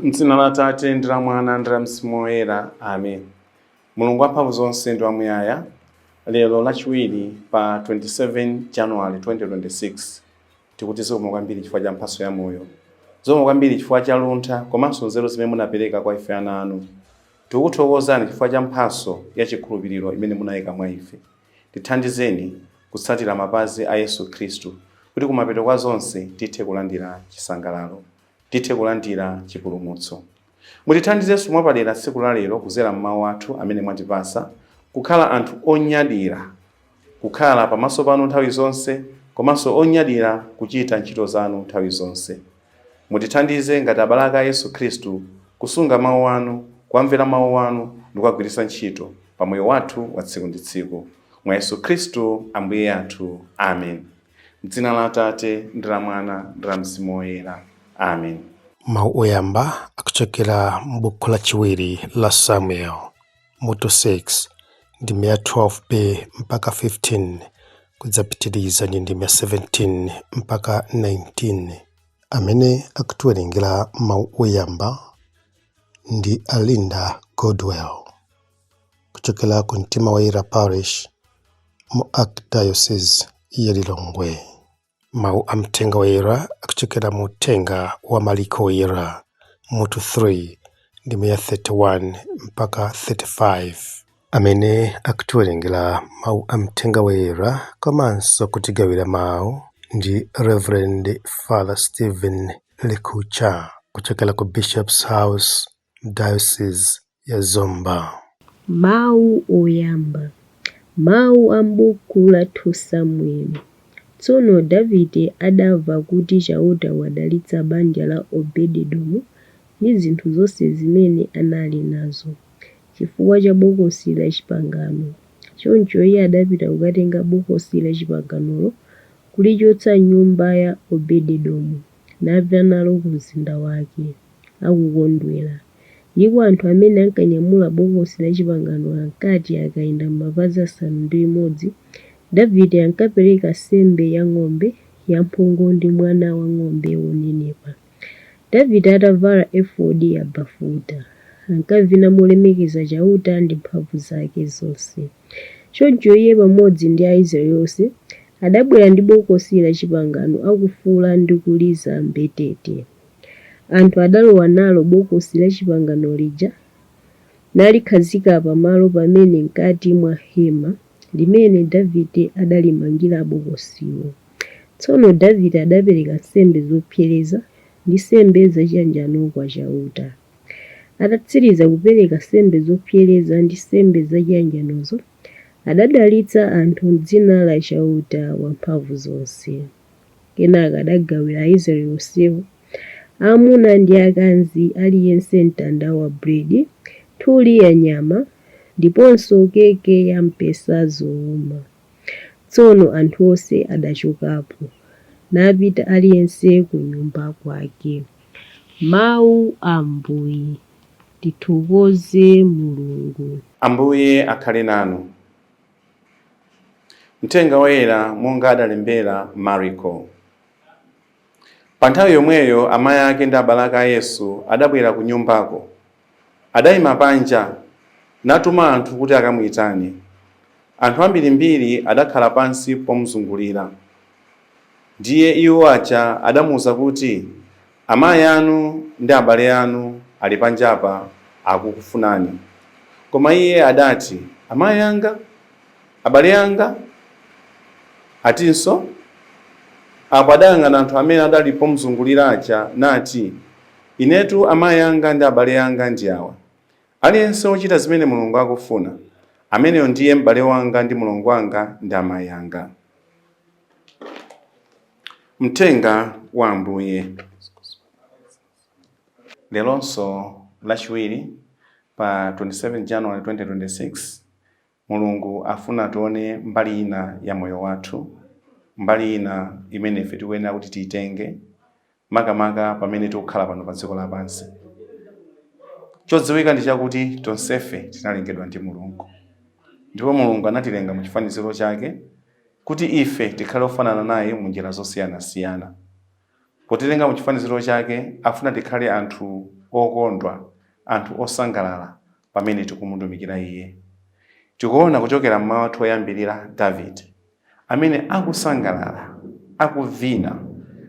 M'dzina la Atate ndi la Mwana ndi la Mzimu Woyera, amen. Mulungu wamphamvu zonse ndi wamuyaya, lero Lachiwiri pa 27 January 2026, tikuti zikomo kwambiri chifukwa cha mphatso ya moyo, zikomo kwambiri chifukwa cha luntha komanso nzeru zimene munapereka kwa ife ana anu. Tikukuthokozani chifukwa cha mphatso ya chikhulupiriro imene munayika mwa ife. Tithandizeni kutsatira mapazi a Yesu Khristu kuti kumapeto kwa zonse tithe kulandira chisangalalo, tithe kulandira chipulumutso. Mutithandizenso mwapadera tsiku la lero kudzera m'mawu athu amene mwatipasa, kukhala anthu onyadira kukhala pamaso panu nthawi zonse komanso onyadira kuchita ntchito zanu nthawi zonse. Mutithandize ngati abale ake a Yesu Khristu kusunga mawu anu, kuwamvera mawu anu ndi kuwagwiritsa ntchito pa moyo wathu wa tsiku ndi tsiku. Mwa Yesu Khristu Ambuye athu. Amen. M'dzina la Atate ndi la Mwana ndi la Mzimu Woyera. Amen. Mawu oyamba akuchokera m'buku lachiwiri la Samuel, mutu 6, ndime ya 12b mpaka 15, kudzapitiriza ndi ndime ya 17 mpaka 19. Amene akutiwerengera mawu oyamba ndi a Linda Goodwell kuchokera ku Mtima Woyera Parish mu Archdiocese ya Lilongwe. Mawu a Mthenga Woyera akuchokera mu Uthenga wa Maliko Woyera mutu 3 ndime ya 31 mpaka 35. Amene akutiwerengera mawu a Mthenga Woyera komanso kutigawira mawu ndi Reverend Father Stephen Likucha kuchokera ku Bishop's House Diocese ya Zomba. Mawu oyamba. Mawu a m'buku la 2 Samuele. Tsono Davide adamva kuti Chauta wadalitsa banja la Obededomu ndi zinthu zonse zimene anali nazo, chifukwa cha Bokosi lachipangano. Choncho iye adapita kukatenga Bokosi lachipanganolo kulichotsa m'nyumba ya Obededomu, napita nalo ku mzinda wake, akukondwera. Ndipo anthu amene ankanyamula Bokosi lachipangano ankati akayenda mapazi 6, Davide ankapereka nsembe ya ng'ombe yamphongo ndi mwana wa ng'ombe wonenepa. Davide atavala efodi yabafuta, ankavina molemekeza Chauta ndi mphamvu zake zonse. Choncho iye pamodzi ndi Aisraele onse adabwera ndi Bokosi lachipangano akufuula ndi kuliza mbetete. Anthu adalowa nalo Bokosi lachipangano lija, nalikhazika pamalo pamene m'kati mwa hema limene Davide adalimangira bokosilo. Tsono Davide adapereka nsembe zopsereza ndi nsembe zachiyanjano kwa Chauta. Atatsiriza kupereka nsembe zopsereza ndi nsembe zachiyanjanozo, adadalitsa anthu m'dzina la Chauta Wamphamvuzonse. Kenaka adagawira Aisraele onsewo, aamuna ndi aakazi, aliyense mtanda wa buledi, nthuli ya nyama, ndiponso keke ya mphesa zouma. Tsono anthu onse adachokapo, napita aliyense kunyumba kwake. Mau a Ambuye. Tithokoze Mulungu. Ambuye akhale nanu. Mthenga Woyera monga adalembera Mariko. Pa nthawi yomweyo amayi ake ndi abale ake a Yesu adabwera kunyumbako. Adaima panja, natuma anthu kuti akamuitane. Anthu ambirimbiri adakhala pansi pomzungulira. Ndiye iwo aja adamuuza kuti, Amayi anu ndi abale anu ali panjapa akukufunani. Koma iye adati, Amayi anga? Abale anga? Atinso? Apo adayang'ana anthu amene adali pomzungulira aja, nati, Inetu amayi anga ndi abale anga ndi awa. Aliyense wochita zimene Mulungu akufuna, ameneyo ndiye m'bale wanga ndi mlongo wanga ndi amayi anga. Mthenga wa Ambuye. Leronso Lachiwiri pa 27 January 2026, Mulungu afuna tione mbali ina ya moyo wathu, mbali ina imene ife tikuyenera kuti tiitenge, makamaka pamene tikukhala pano pa dziko lapansi. Chodziwika ndi chakuti tonsefe tinalengedwa ndi Mulungu, ndipo Mulungu anatilenga mu chifaniziro chake kuti ife tikhale ofanana naye mu njira zosiyanasiyana. Potilenga mu chifaniziro chake, afuna tikhale anthu Okondwa, anthu osangalala pamene tikumutumikira Iye. Tikuona kuchokera mmawu athu oyambirira Davide amene akusangalala, akuvina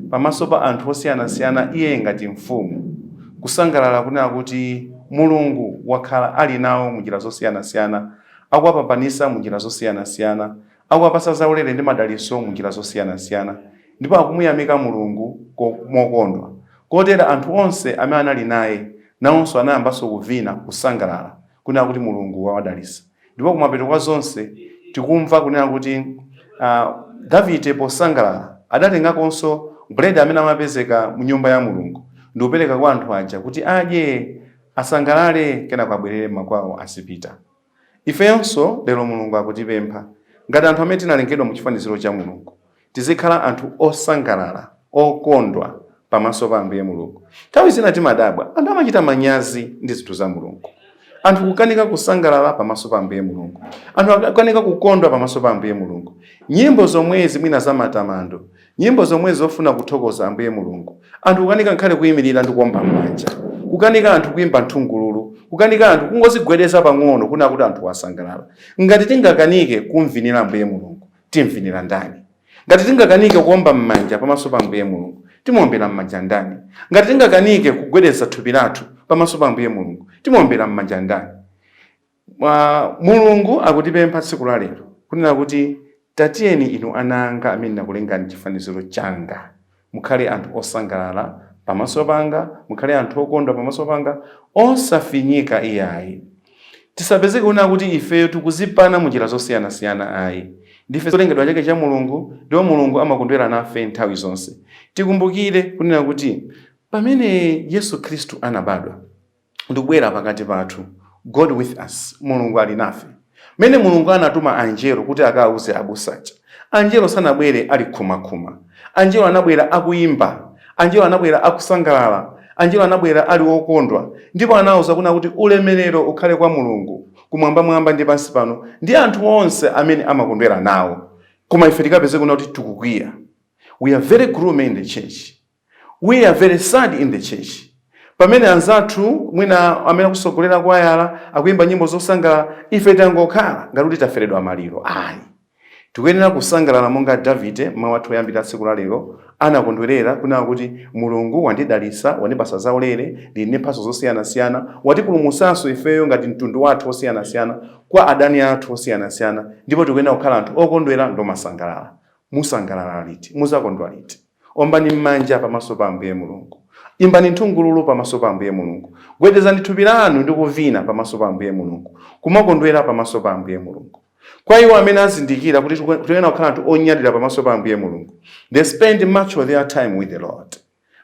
pamaso pa anthu osiyanasiyana, iye ngati mfumu, kusangalala kunena kuti Mulungu wakhala ali nawo munjira zosiyanasiyana, akuwapambanisa munjira zosiyanasiyana, akuwapasa zaulere ndi madalitso munjira zosiyanasiyana, ndipo akumuyamika Mulungu mokondwa. Kotero anthu onse amene anali naye nawonso anayambanso kuvina, kusangalala kunena kuti Mulungu wawadalitsa. Ndipo kumapeto kwa zonse tikumva kunena kuti Davide posangalala adatengakonso buledi amene amapezeka mu nyumba ya Mulungu ndi kupereka kwa anthu aja kuti adye, asangalale, kenako abwerere m'makwawo azipita. Ifenso lero Mulungu akutipempha ngati anthu amene tinalengedwa mu chifaniziro cha Mulungu, tizikhala anthu osangalala, okondwa pamaso pa Ambuye Mulungu. Nthawi zina timadabwa, anthu amachita manyazi ndi zinthu za Mulungu, anthu kukanika kusangalala pamaso pa Ambuye Mulungu, anthu akukanika kukondwa pamaso pa Ambuye Mulungu. Nyimbo zomwezi mwina za matamando, nyimbo zomwezi zofuna kuthokoza Ambuye Mulungu, anthu kukanika nkhale kuyimirira ndi kuomba m'manja, kukanika anthu kuimba nthungululu, kukanika anthu kungozigwedeza pang'ono kuna kuti anthu asangalala. Ngati tingakanike kumvinira Ambuye Mulungu, timvinira ndani? Ngati tingakanike kuomba m'manja pamaso pa Ambuye Mulungu, timuombera m'manja ndani? Ngati tingakanike kugwedeza thupi lathu pamaso pa Ambuye Mulungu, timuombera m'manja ndani? Mulungu akutipempha tsiku la lero kunena kuti tatiyeni inu ana anga amene ndakulengani chifaniziro changa, mukhale anthu osangalala pamaso panga, mukhale anthu okondwa pamaso panga, osafinyika iyayi. Tisapezeke kunena kuti ifeyo tikuzipana munjira zosiyanasiyana ayi. Ndife cholengedwa chake cha Mulungu, ndipo Mulungu amakondwera nafe nthawi zonse. Tikumbukire kunena kuti pamene Yesu Khristu anabadwa ndikubwera pakati pathu, God with us, Mulungu ali nafe, mene Mulungu anatuma anjelo kuti akawuze abusaja, anjelo sanabwere ali khumakhuma. Anjelo anabwera akuyimba, anjelo anabwera akusangalala, anjelo anabwera ali okondwa, ndipo anawuza kuna kuti ulemerero ukhale kwa Mulungu kumwambamwamba ndi pansi pano ndi anthu onse amene amakondwera nawo. Koma ife tikapeze kuna kuti tikukwiya. We are very gloomy in the church, we are very sad in the church, pamene anzathu mwina amene akusogolera kwayala akuyimba nyimbo zosangalala, ife tangokhala ngati kuti taferedwa maliro. Ayi, tikuyenera kusangalala monga Davide, mawu athu oyambira tsiku la lero, anakondwerera kunena kuti Mulungu wandidalitsa, wandipasa zaulere, ndili ndi mphatso zosiyanasiyana, watipulumutsanso ifeyo ngati mtundu wathu osiyanasiyana kwa adani athu osiyanasiyana, ndipo tikuyenera kukhala anthu okondwera ndomasangalala. Musangalala liti? Muzakondwa liti? Ombani m'manja pamaso pa Ambuye Mulungu, imbani nthungululu pamaso pa Ambuye Mulungu, gwedezani thupi lanu ndi kuvina pamaso pa Ambuye Mulungu, kumakondwera pamaso pa Ambuye Mulungu. Kwa iwo amene azindikira kuti tikuyenera kukhala anthu onyadira pamaso pa Ambuye Mulungu, they spend much of their time with the Lord.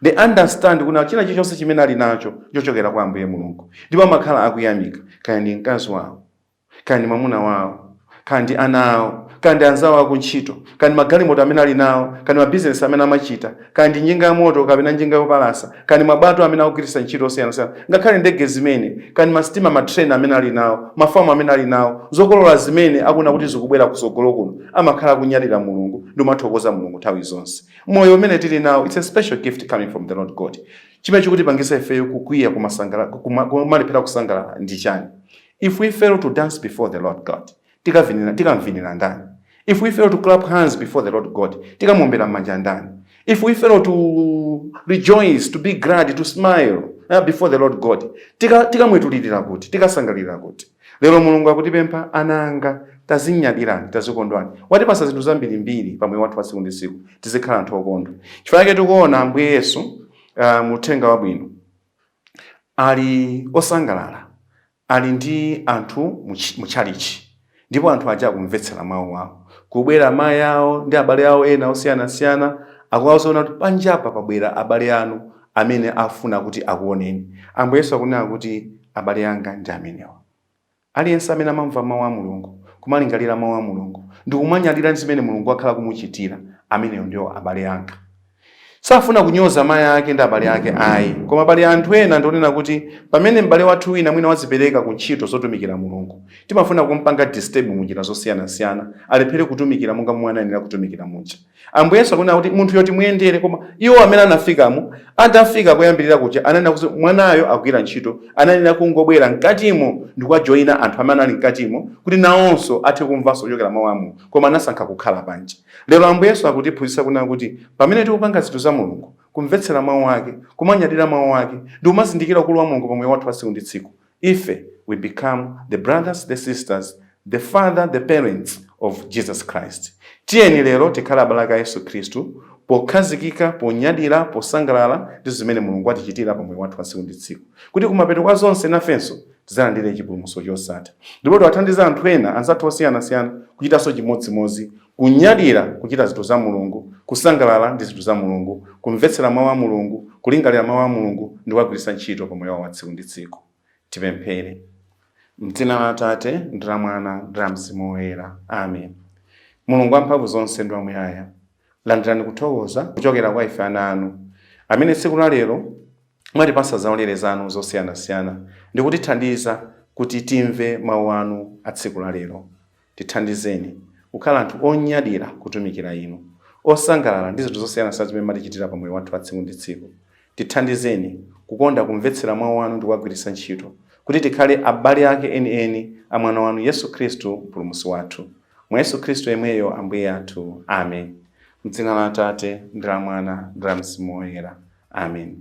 They understand kuna china chilichonse chimene ali nacho chochokera kwa Ambuye Mulungu, ndipo amakhala akuyamika, kaya ndi mkazi wawo, kaya ndi mwamuna wawo, kaya ndi ana awo, kaya ndi anzawo akuntchito, kaya ndi magalimoto amene ali nawo, kaya ndi mabizinesi amene amachita, kaya ndi njinga ya moto kapena njinga yopalasa, kaya ndi mabwato amene akugwiritsa ntchito osiyanasiyana, ngakhale ndege zimene, kaya ndi masitima, matreni amene ali nawo, mafamu amene ali nawo, zokolola zimene akuona kuti zikubwera kusogolo kuno, amakhala akunyadira Mulungu ndi kumathokoza Mulungu nthawi zonse. Moyo umene tili nawo, it's a special gift coming from the Lord God. Chimene chikutipangisa ifeyo kukwiya, kumalephera kusangalala ndi chani? If we fail to dance before the Lord God, tikamvinira ndani? If we fail to clap hands before the Lord God, tikamuombera m'manja ndani? If we fail to rejoice, to be glad, to smile before the Lord God, tikamwetulirira kuti? Tikasangalirira kuti? Lero Mulungu akutipempha, ana anga, tazinyadirani, tazikondwani. Watipasa zinthu zambirimbiri pamoyo wathu wa tsiku ndi tsiku, tizikhala anthu okondwa. Chifukwa chake tikuona Ambuye Yesu mu uthenga wabwino ali osangalala, ali ndi anthu mu tchalichi, ndipo anthu aja akumvetsera mawu awo. Kubwera amayi awo ndi abale awo ena osiyanasiyana, akuwaona kuti panjapa pabwera abale anu amene afuna kuti akuoneni. Ambuye Yesu akunena kuti abale anga ndi amenewa: aliyense amene amamva mawu a Mulungu, kumalingalira mawu a Mulungu ndi kumanyadira zimene Mulungu akhala kumuchitira, ameneyo ndiwo abale anga. Safuna kunyoza mayi ake ndi abale ake ayi, koma pali anthu ena ndionena kuti pamene m'bale wathu wina mwina wazipereka ku ntchito zotumikira Mulungu, timafuna kumpanga disturb munjira zosiyanasiyana, alephere kutumikira monga momwe anayenera kutumikira muja. Ambuye Yesu akunena kuti munthuyo timuyendere, koma iwo amene anafikamo, atafika koyambirira kuja, ananena kuti mwanayo agwira ntchito, ananena kungobwera mkatimo ndi kuwajoyina anthu amene ali mkatimo kuti nawonso athe kumvanso kuchokera mawu a Mulungu, koma anasankha kukhala panja. Lero Ambuye Yesu akutiphunzitsa kunena kuti pamene tikupanga zinthu za Mulungu, kumvetsera mawu ake, kumanyadira mawu ake, ndi kumazindikira ukulu wa Mulungu pa moyo wathu wa tsiku ndi tsiku, ife we become the brothers, the sisters, the father, the parents of Jesus Christ. Tiyeni lero tikhale abale ake a Yesu Khristu pokhazikika, ponyadira, posangalala ndi zimene Mulungu atichitira pa moyo wathu wa tsiku ndi tsiku, kuti kumapeto kwa zonse nafenso tidzalandire chipulumutso chosatha, ndipo tiwathandize anthu ena anzathu osiyanasiyana kuchitanso chimodzimodzi, kunyadira kuchita zinthu za Mulungu, kusangalala ndi zinthu za Mulungu, kumvetsera mawu a Mulungu, kulingalira mawu a Mulungu ndi kuwagwiritsa ntchito pa moyo wawo wa tsiku ndi tsiku. Tipemphere. M'dzina la Atate, ndi la Mwana, ndi la Mzimu Woyera. Amen. Mulungu wamphamvu zonse ndi wamuyaya, landirani kuthokoza kuchokera kwa ife ana anu, amene tsiku la lero mwatipasa zaulere zanu zosiyanasiyana ndi kutithandiza kuti timve mawu anu a tsiku la lero. Tithandizeni kukhala anthu onyadira kutumikira inu, osangalala ndi zinthu zosiyanasiyana zimene mumatichitira pa moyo wathu wa tsiku ndi tsiku. Tithandizeni kukonda kumvetsera mawu anu ndi kuwagwiritsa ntchito, kuti tikhale abale ake enieni a Mwana wanu Yesu Khristu Mpulumutsi wathu. Mwa Yesu Khristu yemweyo Ambuye athu. Amen. M'dzina la Atate, ndi la Mwana, ndi la Mzimu Woyera. Amen.